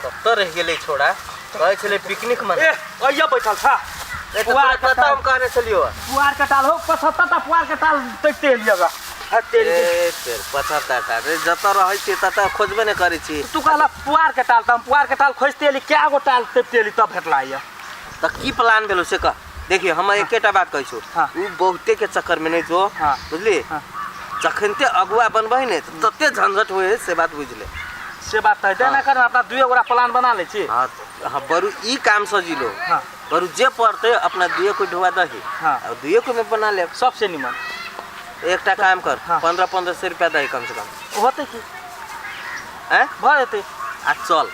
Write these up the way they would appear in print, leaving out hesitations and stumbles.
कतऽ रहि गेलै छोड़ा कहै छलै पिकनिक मना ए अइया बैठल छा ए, तऽ तोरा कतऽ हम कहने छलियौ पुआर के टाल हो 75 टा पुआर के टाल तैते एलियै गा हते ए तेर 75 टा रे जतऽ रहै छियै ततऽ खोजबे नहि करै छी तू कहला पुआर के टाल तऽ हम पुआर के टाल खोजते एली कै गो टाल तैते एली तब भेटला ये तऽ की प्लान भेलो से कह देखियो हम एकेटा बात कहै छौ हाँ। उ बहुते के चक्कर में नहीं जो हाँ। बुझली हाँ। जखनते अगुआ बनबही ने तऽ तते झंझट होइ है से बात बुझि ले से बात तऽ हेतै ना कर अपना दुए गोरा प्लान बना लै छी हाँ हाँ बरू ई काम सजिलो हाँ। बरू जे पड़तै अपना दुए को ढुआ दही हाँ। और दुए को में बना लेब सबसे निमन एकटा काम कर हाँ। 15 1500 रुपया दही कम से कम होतै की हैं भऽ जेतै आ चल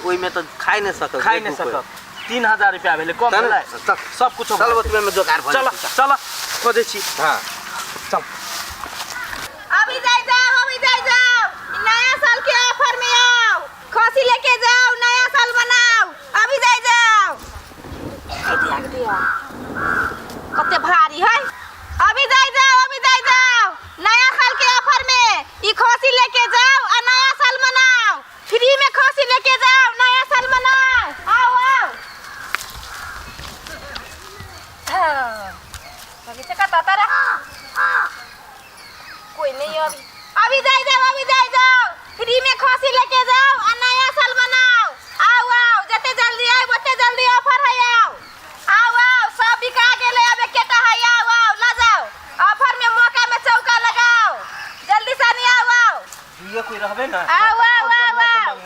ओहिमे तऽ खाइ नहि सकब खाइ नहि सकब 3000 रुपया भेलै कम चल, भेलै चल। सब कुछ चल ओतबे में जोगाड़ भऽ चल जेतै। चल खोजै छी हाँ चल अभी जाय जाओ अभी जाय जाओ नया साल के ऑफर में आओ खसी लेके जाओ नया साल मनाओ अभी जाय जाओ दिया दिया कते भारी है अभी जाय जाओ अभी जाय जाओ नया साल के ऑफर में ई खसी लेके जाओ आ नया साल मनाओ फ्री में खसी लेके जाओ नया साल मनाओ आओ आओ हाँ। बगीचे का ताता रहा कोई नहीं अभी अभी जाए जाओ अभी जाए जाओ फ्री में खसी लेके जाओ और नया साल मनाओ आओ आओ जते जल्दी आए ओते जल्दी ऑफर है आओ आओ आओ सब बिका गेले अब एकेटा है आओ आओ ला जाओ ऑफर में मौका में चौका लगाओ जल्दी से नहीं आओ आओ दुइये कोई रहबे ना आओ आओ आओ आओ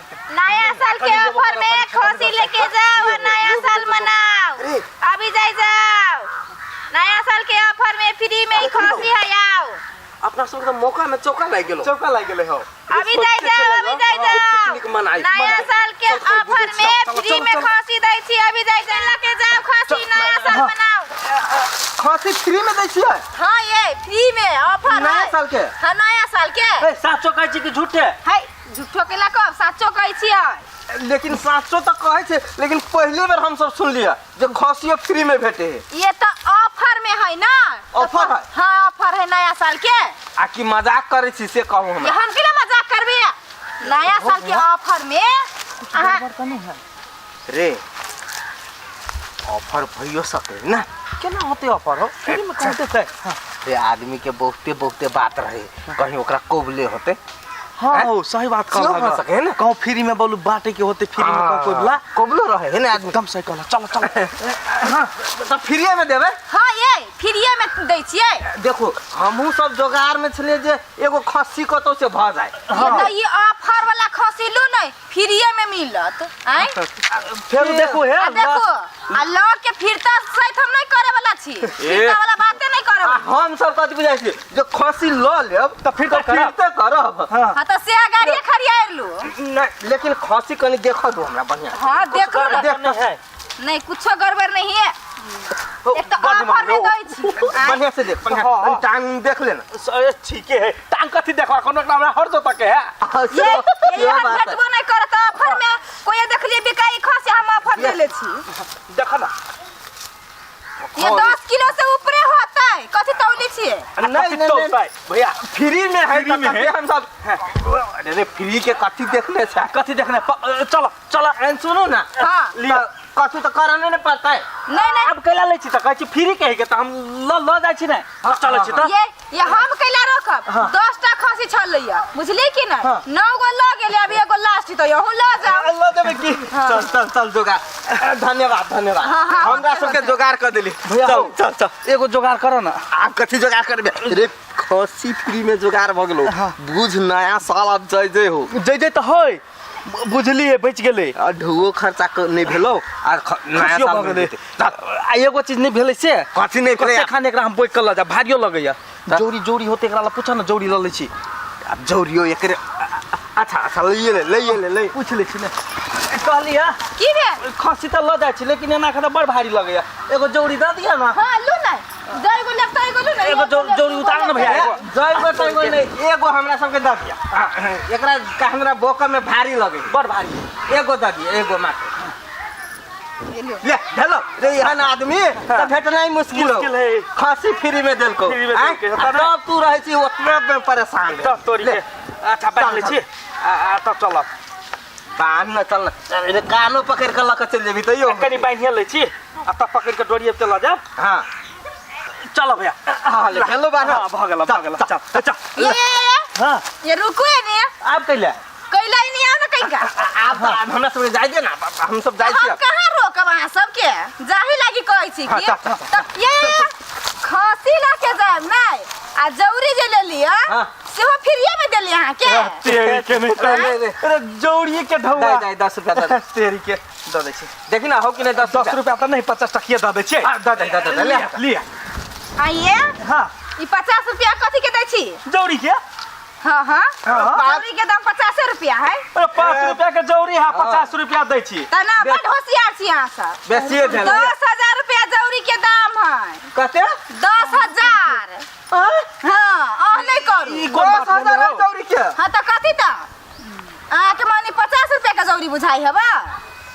नया साल के ऑफर में खसी लेके जाओ और नया साल मनाओ अभी जाए जाओ नया साल के ऑफर में फ्री में ही खसी है आओ अपना सबके तऽ मौका में चौका लागि गेलो चौका लागि गेलै हौ अभी जाए जाओ अभी जाए जाओ पिकनिक मनाइ नया साल के चल, चल, ऑफर चल, में चल, फ्री चल, में चल। खसी दै छी अभी जाए जाओ लेके जाओ खसी नया साल मनाओ खसी फ्री में दै छियै हाँ ये फ्री में ऑफर नया है साल के हाँ नया साल के ए साचो कहै छी कि झूठे है झूठो के ला कब साचो कहै छियै लेकिन साचो तऽ कहै छै लेकिन पहिले बेर हमसब सुनलियै जे खसियो फ्री में भेटे है ये तो ऑफर में है ना ऑफर है? हाँ ऑफर है नया साल के आ की मजाक करै छी से कहू ये हमरा हम केना मजाक करबे नया साल के ऑफर में अहाँ रे ऑफर भइयो सके ना केना होतै ऑफर हो फ्री में कहाँ देतै रे आदमी के बहुते बहुते बात रहे कहीं ओकरा कबूले होते हाँ हैं? हो सही बात सेहो कहल भऽ सकै है ने? कहूँ फ्री में बोलू बांटे के होते फ्री में कहूँ कोई बोला कबूलो रहे है ना आदमी एकदम सही कहला चलो चलो हाँ तऽ फ्रीए में देबै हाँ ये फ्रीए में दै छियै देखो हमहूँ सब जोगार में छलियै जे एगो खस्सी कतौ से भऽ जाए ये तो ये ऑफर वाला खसी लू नहीं फ्रीए में मिलत आय फेर देखू हे आ देखो आ ल के फिरता सहित हम नहीं करे वाला छी फिरता वाला बाते नहीं आ करब हम सब कथी बुझाइ छी जे खस्सी लऽ लेब तऽ फिरता करब। फिरते करब हाँ हाँ तो से गाड़ी खरियार लू नहीं लेकिन खस्सी कनी देखऽ दू हमरा बढ़िआँ हाँ देखो ना देख नहीं है नहीं कुछो गड़बड़ नहीं है एक तो ऑफर में दै छी आँय? बढ़िया से देख बढ़िया हाँ, हाँ। कनी टांग देख लेना ठीके है टांग कथी देखवा कोनो हमरा हर जोता के है ये ये हम भेटबो नहीं करत ऑफर में कोई देखलिए बिकाई खसी हम ऑफर दे ले छी देख ना ये 10 किलो से ऊपरे होता है कथी तौली छिए नहीं नहीं नहीं नहीं भैया फ्री में है फ्री में है। हम सब अरे रे फ्री के कथी देखने छै कथी देखने चलो चलो एन सुनू ना हाँ। लिअ। कथी तऽ करने नहीं पड़ता है नहीं नहीं आब कैला लै छी तऽ कहै छी फ्री के है के तऽ हम ल ल जाइ छी ने चलै छी तऽ ये ये हम कैला रखब 10 टा खसी छलैया बुझली कि नहीं हाँ। 9 गो ल गेले अभी एगो लास्ट तो यहू ल जाओ ल देबै की चल चल चल जोगार धन्यवाद धन्यवाद हाँ, हाँ, हमरा होतै, सबके होतै। जोगार कर देली भैया चल हौ। चल चल एगो जोगाड़ कर ना आब कथी जोगार करबे रे खसी फ्री में जोगार भऽ गेलो हाँ। बुझ नया साल आब जय जय हो जय जय तऽ है बुझलिए बचि गेलै आ ढुओ खर्चा नहि भेलो आ नया खुशियो साल भऽ में गेलै जेतै। चल, आ एगो चीज नहि भेलै से कथी नहि भेलै कते खान एकरा हम बोकि कऽ लऽ जायब भारियो लगैया जौरी जौरी होते एकरा लए पूछऽ ने जौरी लऽ लै छी आब जौरियो एकरे अच्छा अच्छा लैए ले लैए ले ले पूछि लै छी ने कहलियै की भेल खसी तऽ लऽ जाइ छी लेकिन एना के तऽ बड़ भारी लगैया एगो जौरी दऽ दिअ ने हाँ लू ना जय गो लेब तय गो लू ना एगो जौरी उतार ना भैया एगो। जयगो तयगो नहि एगो हमरा सबके दऽ दिअ एकरा का हमरा बोका में भारी लगे बड़ भारी एगो दऽ दिअ एगो मात्र ले भेलो रे एहन आदमी तऽ भेटनाइ मुश्किल हो मुश्किल है। खसी फ्री में देलको फ्री में आँय? देलकै, आ तब तू रहै छी ओतबे में परेशान तब तोरी ले के अच्छा बैठ लै छी आ आ, तब चलब बान्ह न चल न अरे कानो पकड़ के लऽ के चलि जेबही तैयो कनि बान्हिए लै छी आ तब पकड़ि के डोरिए पे लऽ जायब। हाँ। चलो भैया। हाँ, ले भेलो बान्ह। हाँ, भऽ गेल, भऽ गेल, चल चल। ये ये ये। हाँ। ये रुकू है ने। आब कैले? कैला ही नहीं आओ ना कहीं का। आब आब हमरा सबके जाय दे ना, हम सब जाइ हम छी। कहाँ रोकब अहाँ सबके? जाही लागी कहै छी हाँ, कि चल, चल, चल। तब ये खसी लऽ के जायब नहि आ जौरी जे लेलियै हाँ। सेहो फ्रीए में देली अहाँ के। तेरी के नहीं रे, रे, रे। अरे जौड़िए के ढौआ। दाइ, दाइ, 10 रुपया दऽ दे। तेरी के दऽ दै छी। देखी ना हो कि नहीं 10 10 रुपया तऽ नहीं, 50 टकिया दऽ दै छियै। हाँ, दऽ दे, दऽ दे, ले। लिअ, लिअ। आइए। हाँ। ई 50 रुपया कथी के दै छी? जौड़ी के। हाँ, हाँ। हाँ। जौरी के दाम 50 रुपया है। अरे 5 रुपया के जौरी है, 50 रुपया दै छी। त ना बड होशियार छी अहाँ सब। बेसिए भेल। 10,000 रुपया जौरी के दाम है। कते? 10,000। हाँ? हाँ, अह नहीं करू। ई कोन बात 10,000 भेलै हौ? जौरी के? हाँ, त कथी त? अहाँ के माने 50 रुपया के जौरी बुझाई हबा?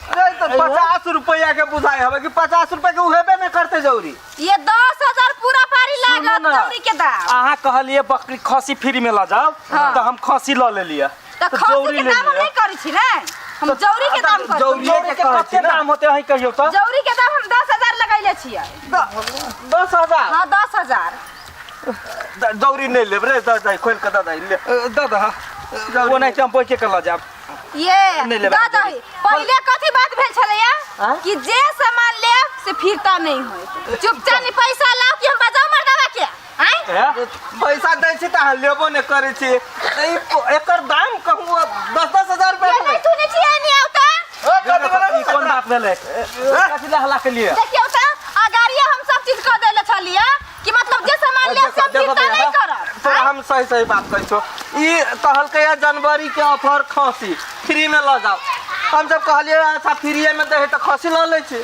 अरे त 50 रुपया के बुझाई हबा कि 50 रुपया के उहेबे नहीं करते जौरी? ये 10,000 पूरा पारी लागत सुनू ना। जौरी के दाम। अहाँ कहलिए बकरी खसी फ्री में लऽ जाओ, हाँ। त हम खसी लऽ लेलिए। त खसी जौरी के दाम हम लेलिए। नहीं करै छी ने, हम जौरी के दाम करै छी। जौरी जौरी के कहै कते छी ना। दाम होते अहीं कहियौ त? जौरी के दाम हम 10,000 लगैले छियै। 10,000? हाँ, 10,000। जौरी नहीं लेब रे, दऽ दही, खोलि के दऽ दही, ले। दऽ दह। ओनाहिते हम बैठे के लऽ जायब। ये, नहीं लेबै। दऽ दही। पहिले कथी बात भेल छलैया? हाँ? कि जे सामान लेब से फिरता नहीं होइत। चुपचाप नी पैसा लाओ कि हम बजाउ मर्दावा के। आँय? हे? पैसा दै छी त अहाँ लेबो नहि करै छी। ई एकर दाम कहू 10-10 हजार रुपया ये नहीं सुनै छियै नी आउ त? ओ, कथी बोलै ई कोन बात भेलै? कथी लए हल्ला केलियै? देखियौ त, अगाड़िए हम सब चीज कऽ देले छलियै कि मतलब जे सामान लेब से हम देखो फिरता भैया, नहीं करब। तोरा हम सही सही बात कहै छौ। ई कहलकै है जनवरी के ऑफर खसी फ्री में लऽ जाओ। हम सब कहलियै अच्छा फ्रीए में दै है तऽ खसी लऽ लै छी।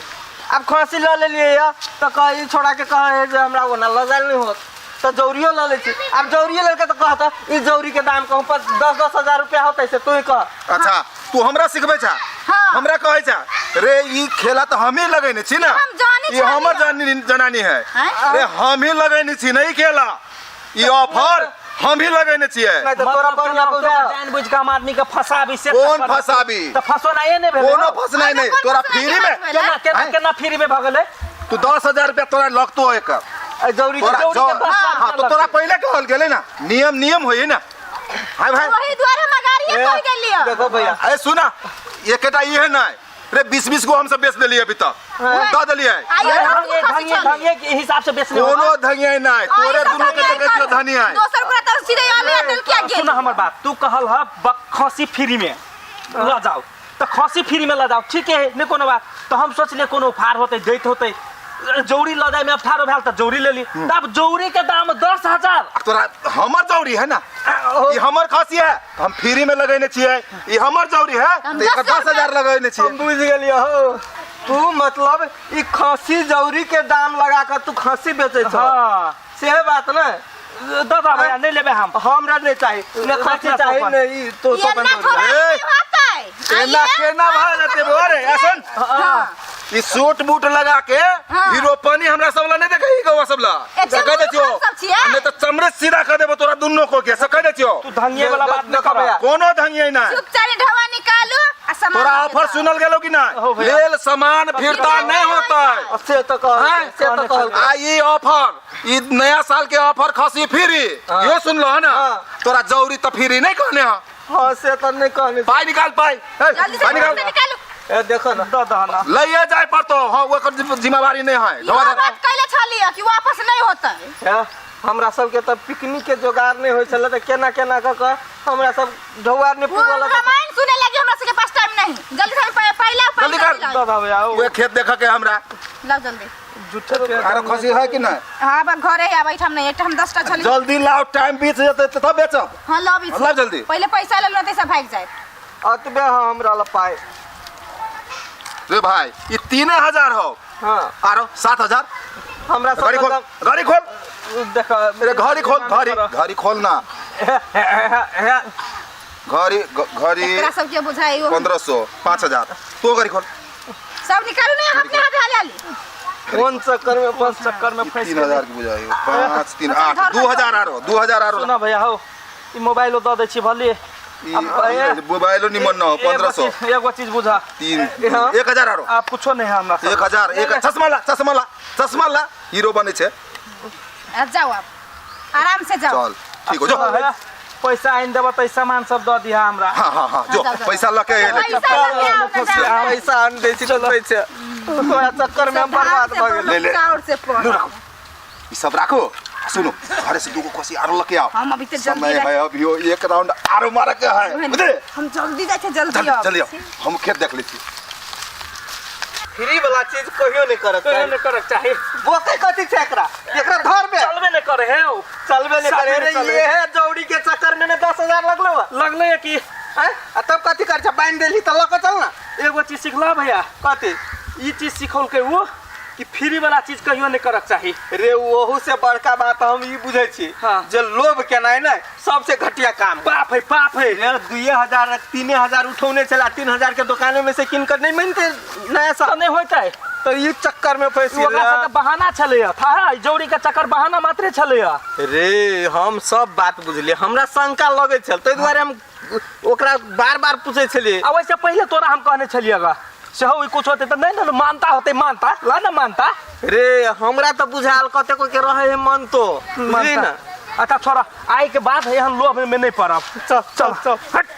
आब खसी लऽ लेलियै यऽ तऽ कह ई छोड़ा के कहै है जे हमरा ओना लऽ जायल नहि होत तऽ जौरियो लऽ लै छी। आब जौरियो लेलकै तऽ कहत ई जौरी के दाम कहूँ पर 10-10 हजार रुपया होतै से तू ही कह। अच्छा तू हमरा सिखबै छा? हाँ। हमरा कहै छा रे ई खेला तऽ हमही लगैने छी ना। हम जानी ई छलियै। हमर जनानी है। हैं? रे हमही लगैने छी नहीं खेला, ई ऑफर हमही लगैने छियै। नहीं तऽ तोरा मतलब बढ़िया केना बुझा। तोरा जानि बुझि कऽ हम आदमी के फंसाबी से कोन तऽ फंसाबी? तऽ फंसोनाइए नहि भेलै कोनो हौ। फंसनाइ नहि, कोन तोरा फंसनाइ फ्री के में बात भेलै? केना, केना, आँय? केना फ्री में भऽ गेलै? तू 10,000 रुपया तोरा लगतो एकर। ए, जौरी के तोरा जौरी के जौ- दस हजार हाँ, तो तोरा पहिले कहल गेलै ना, नियम नियम होइए ना। हाय भाई। वही दुआरे हम अगाड़िए कहि देलियै। देखो भैया। अरे सुना, एकेटा इहे नहि रे, 20-20 गो हम सब बेच देलियै अभी तक, दऽ देलियै। आइयो हम धनिये, दू खसी धनिये, छलियै। धनिये के हिसाब से बेचने कोनो होगा। धनिये नहि, तोरे आइयो दुनू के धनिये देखै छियौ कर। धनिये। दोसर गोरा तऽ सीधे आलू आ तेल किया गेल? सुन हमर बात, तू कहल ह खसी फ्री में लऽ जाओ, तऽ खसी फ्री में लऽ जाओ, ठीक है, नहि कोनो बात। तऽ हम सोचलियै कोनो उपहार होतै, दैत होतै, जौरी लऽ जायमे अफठारो भेल तऽ जौरी लेली। तब जौरी के दाम 10,000। तोरा हमर जौरी है ना, ई हमर खसी है, हम फ्री में लगैने छियै। ई हमर जौरी है हम तऽ एकर 10,000 10,000 लगैने छियै। हम बुझि गेलियै हो, तू मतलब ई खसी जौरी के दाम लगा कऽ तू खसी बेचै छह। हाँ। से बात ने। दादा भैया नहीं लेबे हम। हमरा नहीं चाही, ने खसी रखना चाही तोपन। ने ई तो ये तोपन ना जौरी। थोड़ा ए, नहीं होतै। एना आइए। केना भऽ जेतै बौआ रे? ऐसन? हाँ। ई सूट बूट लगा के हाँ। हीरोपनी हमरा सब ला नहीं देखै गौवा सब ला। ए, से कह दै छियौ। चमरू सब छियै? नहीं तऽ चमड़े सीधा कह देबो तोरा दुनू को के, से कह दै छियौ। तू धनिये वाला बात नहीं देखो कर। भैया। कोनो धनिये नहीं। चुपचाप ढवा निकालू आ सामान तोरा लेके ऑफर जाओ। सुनल गेलो कि नहीं? हो भैया। लेल सामान फिरता नहीं होतै। से तऽ कह, हैं? से तऽ कहल। आ ई ऑफर, ई नया साल के ऑफर खसी फ्री, हाँ। यो सुनलो है ना? हाँ। तोरा जौरी तऽ फ्री नहीं कहने है। हाँ, से तऽ नहीं कहने। पाई निकाल, पाई। ए, जल्दी से पाई निकाल। पैसा निकालू। ए, देखो ना। दऽ दह ना। लइए जाय पड़तो, हाँ, ओकर जिम्मेवारी नहीं है। इहो बात कैले छलियै कि वापस नहीं होतै। हे, हमरा सबके तऽ पिकनिक के जोगाड़ नहीं होइ छलै तऽ केना केना कऽ कऽ हमरा सब ढौआ नहि वो पुगल। रामायण सुने लगी हमरा सबके पास टाइम नहीं। जल्दी से पहला जल्दी कर। दऽ दह भैया, ओ उहे खेत देख के हमरा। लाओ जल्दी। झूठे के आरो खसी है कि नहीं? हाँ, अब घरे है, अब एहिठाम नहीं, एहिठाम 10टा छलै। जल्दी लाओ, टाइम बीत जेतै तऽ तब बेचब। हाँ, लाओ बीच। लाओ जल्दी। पहले पैसा ले लो, नहीं सब भाग जाए। अतबे हमरा लग पाइ। रे भाई, ई 3,000 हो। हाँ। आरो 7,000। हमरा सब घड़ी खोल, लग घड़ी खोल। देखो, रे घड़ी खोल, घड़ी, घड़ी खोल ना। घड़ी, घड़ी एकरा सबके बुझाई ओ। 1,500, 5,000। तो घड़ी खोल। सब निकालू नहीं, हम अपने हाथ हाल ली। कोन चक्कर में कोन चक्कर में फंस तीन हजार के बुझाई, 5, 3, 8, धर, 2,000 आरो, 2,000 आरो। सुना भैया हो, ई मोबाइलो दऽ दै छी भले, ई अब मोबाइलो निमन न हो 1500। एगो चीज बुझा। तीन। हाँ। 1000 आरो। आप कुछो नहीं है हमरा सब। 1000, एक चश्मा ला, चश्मा ला, चश्मा ला, हीरो बने छे। आ, जाओ आप आराम से जाओ। चल ठीक हो, जो। है, पैसा आनि देबऽ तऽ ई सामान सब दऽ दिहा हमरा। हाँ हाँ हाँ, जो। जाओ, जाओ। पैसा लके एले। पैसा लके आओ ना, जाओ। पैसा आन दै छी तऽ छै, तोरा चक्कर में हम बर्बाद भऽ गेल। ले, ले। और से पढ़। लो राखो, ई सब राखो। सुनो, घरे से दूगो कोसी आरो लके आओ। हम अभी तो जल्दी समय है, अभी हो एक राउंड आरो मारे के है, बुझले? हम जल्दी जाइ छै, जल्दी जल्दी आउ। जल्दी आओ, हम खेत देख लै छी। फ्री वाला चीज कहियो नहीं करत। कहियो नहि करक चाही। बोके कथी छै एकरा? एकरा धर बे। चलबे नहि करे हे ओ। चलबे नहीं करे रे। साथे चले। ये है जौड़ी के चक्कर में ने 10,000 लगलो बा। लगलै है कि। हैं? आ तब कथी कर छै? बांधि देली तऽ लऽ कऽ चल ना। एगो चीज सिखला भैया। कथी? ई चीज सिखौलकै ओ कि फ्री वाला चीज कहियो नहि करक चाही। रे, ओहू से बड़का बात हम ई बुझै छी हाँ। जे लोभ केनाइ ने सबसे घटिया काम। पाप है, पाप है। रे, 2000 3000 उठौने छला, 3000 के दुकाने में से कीन कर नहीं मानते नया तऽ साल। नहि होइतै। तो ई चक्कर में फंसि ओकरा गेलै। सबके बहाना छलैया था, ई जौड़ी के चक्कर बहाना मात्रे छलैया। रे, हम सब बात बुझलियै, हमरा शंका लगै छल, ताहि दुआरे हम ओकरा बार बार पूछै छलियै। आ ओहिसँ पहिले तोरा हम कहने छलियै गा सेहो ई कुछ होतै तऽ नहि ने मानता होतै, मानता ला ने मानता। रे, हमरा तऽ बुझायल कतेको के रहै है मन तो बुझली मानता ने। अच्छा छोड़ा, आइ के बाद एहन लोभ में नहि पड़ब। चल चल चल। हट।